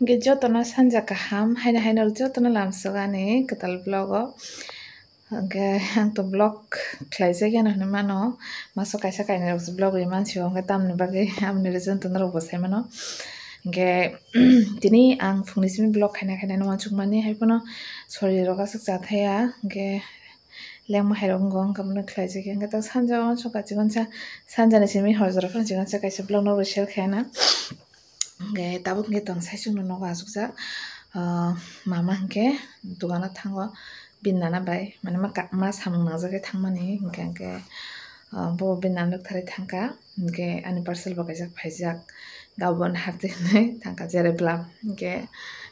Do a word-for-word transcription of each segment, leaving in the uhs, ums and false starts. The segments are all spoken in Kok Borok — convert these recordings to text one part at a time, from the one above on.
Hwnkhe jotono sanja kaham, haino haino jotono lamsok ani kwtal vlog o. Hwnkhe ang to vlog khlaijak yano hinwi mano, maso kaisa kainwi rok vlog rwi mansio, hwnkhe tamni bagwi aboni reason to norok bo sai mano. Hwnkhe tini ang phungni simi vlog khaina khaina no uansukmani, hai phano sorirok aswk cha thaya, hwnkhe lengma hai rok wng, wng khe bono khlaijak ya. Hwnkhe ta sanja o uansuk ka chikon sa, sanja ni simi hor jora phano chikon sa kaisa vlog no share khaina. Hwnkhe tabuk hwnkhe tong sai chwngno nogo achukjak. Ah, mama hwnkhe dogano thango bini nana bai, mane ma ka-, ma samung nangjagwi thangmani, hwnkhe, hwnkhe, ah, bo bini nana nukthari thangkha, hwnkhe ani parcel bo kaijak phaijak, gabon harti hinwi thangkha jere bwlam, hwnkhe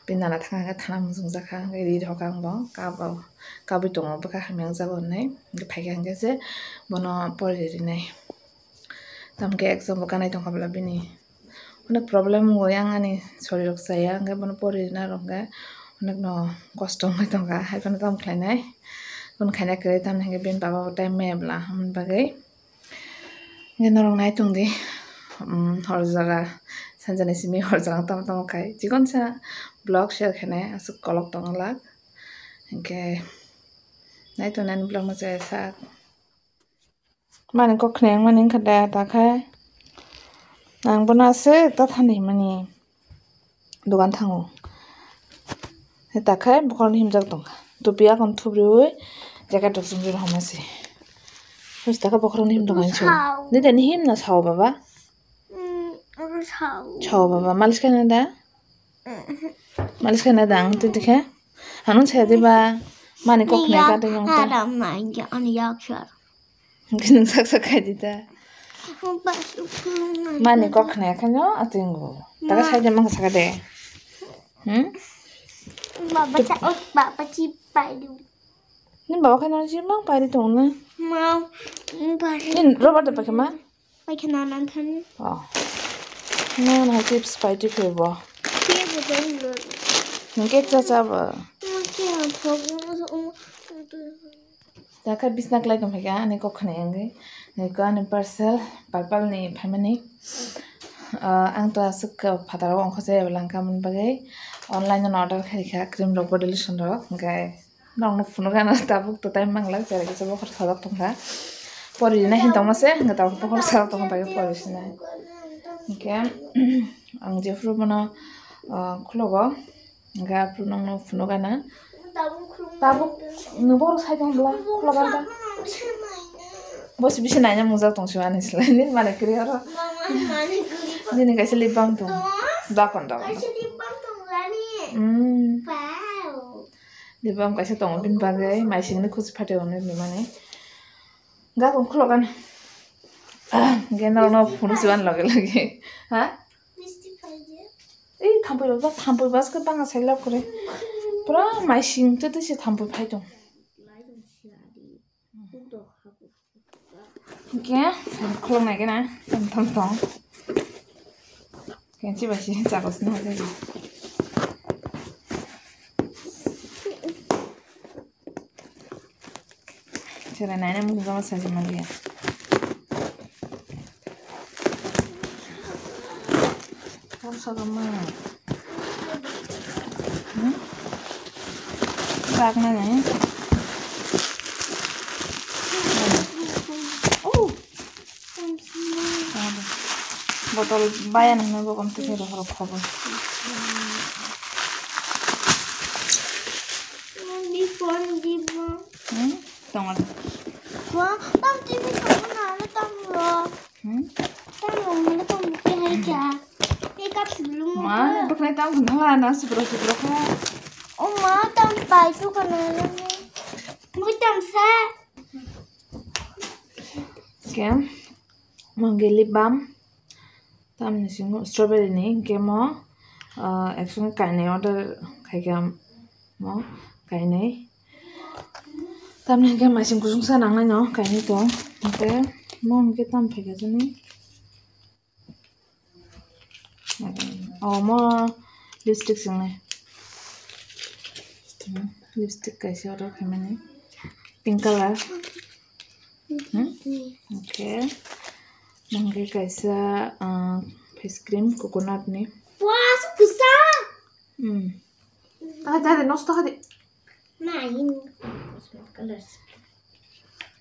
bini nana thangkha thana muchungjak kha, hwnkhe ri rwkha ang bo, kabo, kabui tongo bwkha hamya wngjago hinwi, hwnkhe phaikha hwnkhe se bono pori rinai. Tamokhe exam bo kanai tongkha bwla bini. Onek problem wngwi ang ani sorirok chaya, hwnkhe bono pori rwna rwkhe onekno kosto wngwi tongkha, hai phano tamo khlainai. Bono khaina kwrwi tamni hwnkhe bini baba bo time maya bwla, aboni bagwi. Hwnkhe norok nai tongdi, um, hor jora, sanjani simi hor jora tamo tamo khai. Chikon sa vlog share khainai, aswk kolok tongwlak. Hwnkhe nai tongnani vlog no chaya sak. Mani kok khna yang mani wngkha da, ta khai. Ang bono aswk ta thani himani dogan thango. He ta khai bokhorokni himjak tongkha. Tupi akon thubriui jacket rok chumjak hamya se. Hus ta khe bokhorokni him tongkha hinsu. Sao. Nini tani him na sao baba? Mm, oro sao. Sao baba, malis khaina da? Mm. Malis khaina da ang twi twi khe? Ano saya diba? Mani kok khna ya ka twi yang ta. Haram na ya, ani yak sar. Gini sak sak khai di ta. Mani kok khna ya khaino atingo. Ta khe sai de mang saka de. Hmm? Baba cha, oh, baba chi pai du. Ni baba khaino chi mang pai di tong na. Ma, pai. Ni rubber de pakhe ma? Paikha nang thani. Oh. No, no, chips pai twi phai bo. Chips bo dong lo. Nung cake cha cha ba. Nung cake ang thok, nung thok, nung thok. Ta khe bisna klai tong phaikha, ani kok khna wngwi. Niko ani parcel, pal pal ni phaimani. Ah, ang to aswk phataro ongkho chaya bwla wngkha, aboni bagwi online no order khaikha, cream rok, body lotion rok, hwnkhe. Nokno phunukgana tabuk to time manglak, chwrai kisa bokhor sajak tongkha. Pori rina hin tongma se, hwnkhe tabuk bokhor sajak tongkha, bai pori sinai. Hwnkhe, ang jephuru bono, ah, khwlogo, hwnkhe aphuru nokno phunukgana. Tabuk, nw bohrok sai tong bwla, khwlokgana. Bosi bisi naina mujak tong si ani slai, nini mani kwrwi oro. Nini kaisa lip balm tong, dakon dakon. Hmm. Diba ang kaisa tongo bini bagwi, maisingni khuchi phatio hinwi rimani. Gakung khulokgana. Hwnkhe norokno phunuk chuban loge loge. Ha? Ei, thampui baba, thampui baskhe bangma sai lab kwrwi. Pura maising twi twi se thampui phai tong. Hwnkhe, khulok nai gana, tong tong tong. Khe, chibai se chakos na jai. Chwrai naina mungsa ma sai se manliya. Tamsa rok ma. Hmm? Bak na nai. Oh. Botol baya nang bo kom tike rohor khobo. Hmm? Tongo. Wa, tam T V tongo na, na tam ro. Hmm? Tam ro, na tam ke hai kya? Ye kap sebelum. Ma, buknai tam hala na subro subro kha. O ma, tam pai tu kana na. Mui tam sa. Ke, mo hwnkhe lip balm, tamni singo strawberry ni, hwnkhe mo, ah, actually kainwi order khaikha mo, kainwi. Tamni hwnkhe maising kusungsa nangnaino kainwi tong, hwnkhe mo hwnkhe tam phaikha chini. Omo lipstick swngnai. Hmm, lipstick kaisa order khaimani. Pink color. Hmm? Okay. Nangkhe kaisa, ah, face cream coconut ni. Wah, so kwchang. Hadi, hadi, nosto hadi. Na, ini colors.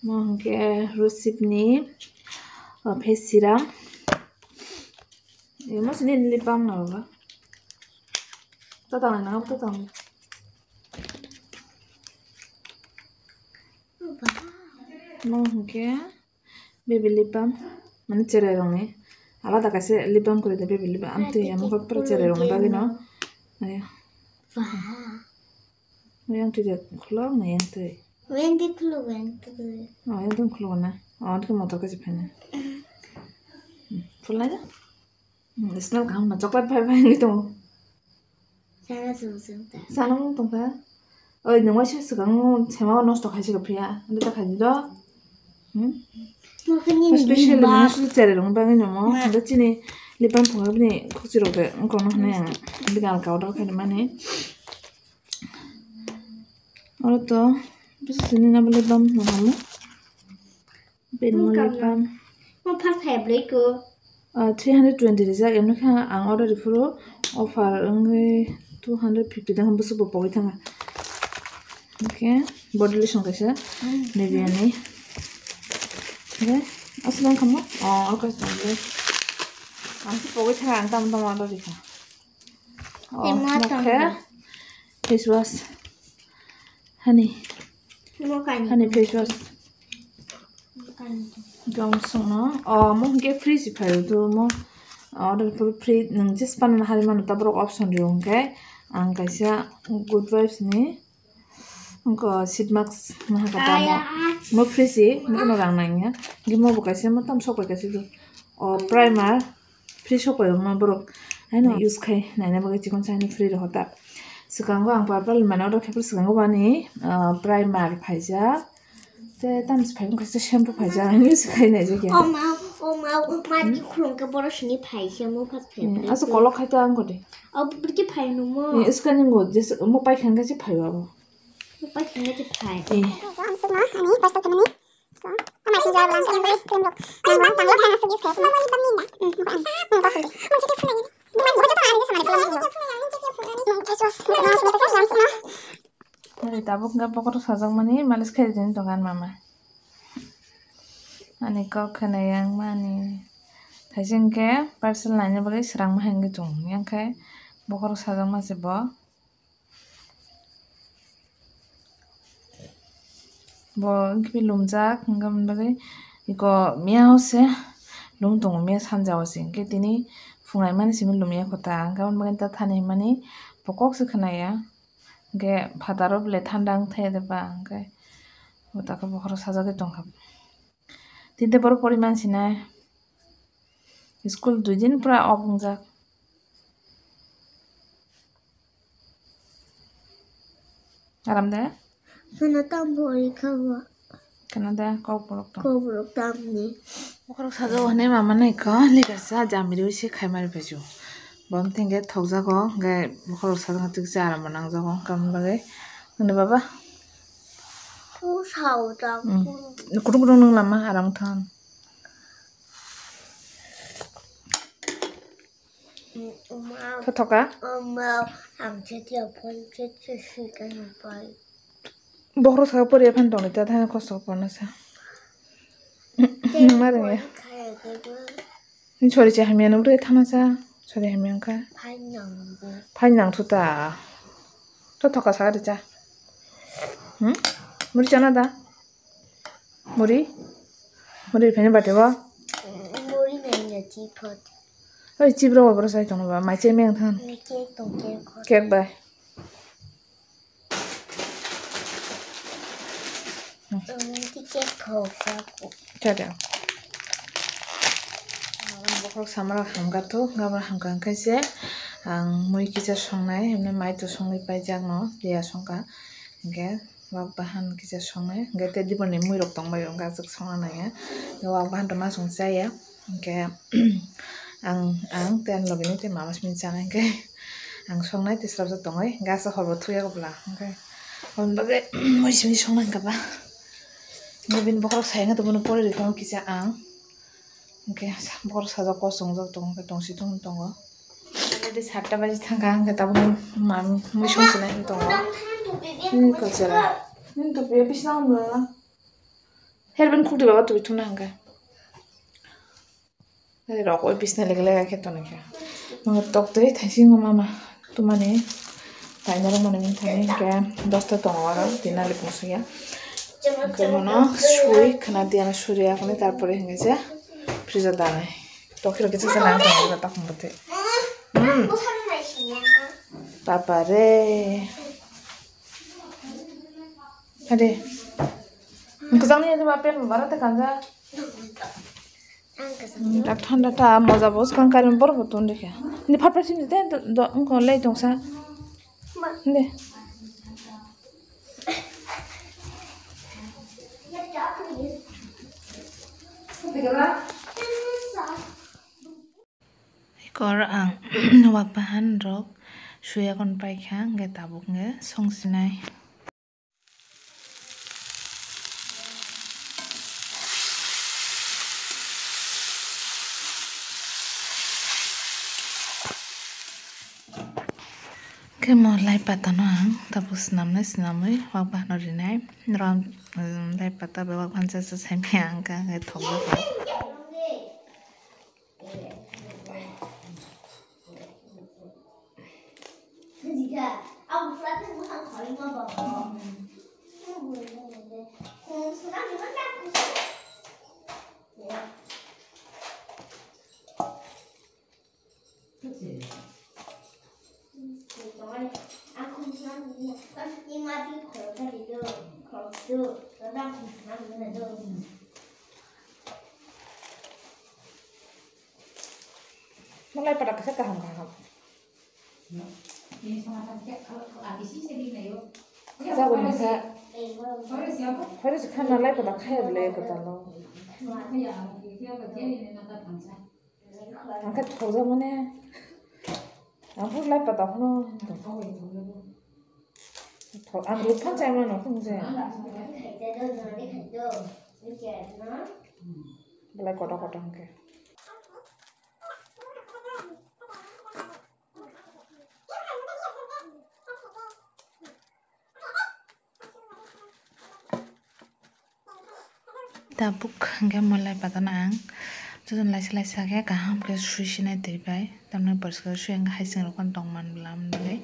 Mo hwnkhe Rusipni, o, face serum. Emo sini lip balm na baba. Tatang na, tatang. Mo hwnkhe baby lip balm, mane cherai rokni. Alada kaisa lip balm kwrwi de baby lip balm. Amtwi amo khe pura cherai rokni bagwi no. Ayo. Yang twi de khulok na yang twi. Yang twi khulok, yang twi. Oh, yang twi khulok na. Oh, twi motor kaisa phaina. Phulnai da? Hmm, smell kaham no, chocolate phai phai wngwi tongo. Sana chwng chwng ta. Sana wng tongkha. Oi, nwng waisa swkang sema o nosto khai se phiya. Ande ta khai di do. Hmm? Special mane sui chere rong bagwi namo. Ande chini lip balm phunga bini khukchi rok de wngkong no hwnwi ang bini alka order khai mani. Oro to bisi sini na lip balm no hamo. Bini lip balm. Mo phar phai blai ko. Ah, three hundred twenty rijak, emni khe ang order rifuru offer wngwi two hundred fifty dang bwswk bo pogwi thanga. Okay, body lotion kaisa Nivea ni. Okay, aswk wngkha mo? Oh, okay, okay. Ang se pogwi thanga, ang tamo tamo order rikha. Oh, okay. Face wash. Honey. Honey face wash. Gam songno. Oh, mo hwnkhe free si phaio to mo. Order puro free, nwng just panna hari mano ta borok option rio hwnkhe. Ang kaisa Good Vibes ni. Wngkha sheet mask naha ka tamo. Mo free si, mo no rang nang ya. Hwnkhe mo bo kaisa mo tam sok bai kaisa do. Oh, primer. Free shop bai wngma borok haino use khai naina bagwi chikon sa haino free rohor ta. Swkango ang purple mane order khe phuru swkango bani, ah, primer phaijak. Te tamo se phai wngkha shampoo phaijak, ang use khai naijak ya. O ma, o ma, o ma, di khulum khe borok sini phai se mo phat phai. Aso kolok khai ta ang kode. O bwrwi phai no mo. Swkang ni go je mo pai khan khe phai abo. Mo pai khan khe phai. Ang swkma ani parcel khamani. Tabuk hwnkhe bokhorok sajakmani malis khaijani tongo ani mama. Ani kok khwnai ang mani. Thaising khe parcel naina bagwi swrangma hai wngwi tongo. Yang khe bokhorok sajakma se bo. Bo wngkhe lumjak, hwnkhe aboni bagwi iko miya o se lum tongo, miya sanja o se. Hwnkhe tini phunai mani simi lumya kho ta, hwnkhe aboni bagwi ta thani hwnmani bo kok se khwnaya. Hwnkhe phataro belai thanda wng thaya de ba, hwnkhe bo ta khe bokhorok sajagwi tongkha. Tini borok poriman sinai. School dui din pura off wngjak. Aram de? Hwno tamo pori kha bo. Kana de kok borok tong. Kok borok tamni. Bokhorok sajak hwnwi mama nai kho lirasa jamiri se khai mari paisu. Bom thengke thokjago, hwnkhe bokhorok sajak hwnkhe aram bo nangjago, hwnkhe aboni bagwi. Hwnwi baba? Kung sao ta. Kutung kutung nung lama aram thang. Thothoka? Bokhorok saka pori aphan tongni ta thani kosto porna sa. Nung ma rwngya. Ni sori cha hamya nung re thama cha. Sori hamya wngkha. Phai nang thu ta. Thothoka sa ri cha. Hmm? Muri chana da? Muri? Muri phene bate bo? Muri nai na chi phot. Oi, chibro wa bro sai tong ba, mai che meng than. Ni cake tong cake khot. Cake bai. Ni cake khot ka ko. Cha da. Bokhorok samara hamkha thu, gabra hamkha hwnkhe se ang mui kisa songnai, himne mai to songwi paijak no, liya songkha. Hwnkhe wak bahan kisa songnai, hwnkhe tei diboni muirok tongbaio, hwnkhe aswk songna naiya. Wak bahan rwma chwng chaya, hwnkhe ang, ang tei ani logini tei mama simi chanai, hwnkhe ang songnai tei swrapjak tongwi, hwnkhe aswk horbo thuya bwla, hwnkhe aboni bagwi mui simi songnai hwnkhe ba. Hwnkhe bini bokhorok sai wngkha tongmani pore rikha kisa ang, hwnkhe bokhorok sajak kosongjak tongo, hwnkhe tongsi tongwi tongo. Tei satta baji thangkha, hwnkhe tabuk mami mui songchina hinwi tongo. Nini kwchwla. Nini tupiya bisna hamlala. Hairband khukdi baba tupi thumna hwnkhe. Rok oi bisna lega lega khe tongkha. Nang tok twi thaisingo mama tumani. Taina rok mani thani hwnkhe dosta tongo aro tina lipung suya. Hwnkhe mono sui khna diya suri akhoni tarpore hwnkhe je fridge o danai. Tokiro kisa se nang tongo tak mothe. Hmm. Papa re. Ade. Kwchangni ade ma pen bara te kanja. Hmm, tak thanda ta moja bo swkang karim bor bo ton dekhe. Ni phat phat sim de do, do, ko lei tongsa. De. Ekor ang wak bahan rok suya kon paikha, hwnkhe tabuk hwnkhe songsinai. Khe mo lai pata no ang tabuk swnamnai swnamwi wak bahno rinai. Rom, um, lai pata bai wak bahan cha cha saimaya ang kha khe thok jak. Malai pada kisa kaham kaham. Jagoni kha. Hore se kha malai pada khaya bole kwtal no. Ang khe thokjak mani. Ang phuru lai pata phano. Thok, ang ruk phan chai mano, thung je. Belai kotor kotor hwnkhe. Tabuk hwnkhe malai patano ang jotono laisa laisa khe kaham khe sui sinai twi bai, tamni poriskar sui hwnkhe hai chwng rok phano tong man bwla hwnwi.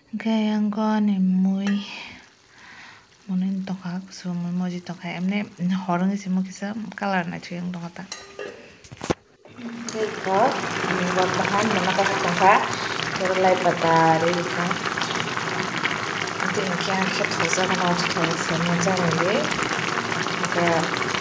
Hwnkhe ayang ani mui, mui tongkha, kuchuk mui moji tongkha, emni hor wngwi se mui kisa colour naithok wng tongkha ta. Tei kok, wak bahan mona kok tongkha, tei lai pata ri kha. Tei hwnkhe ang khe thokjak no, thok se manjak nai. Hwnkhe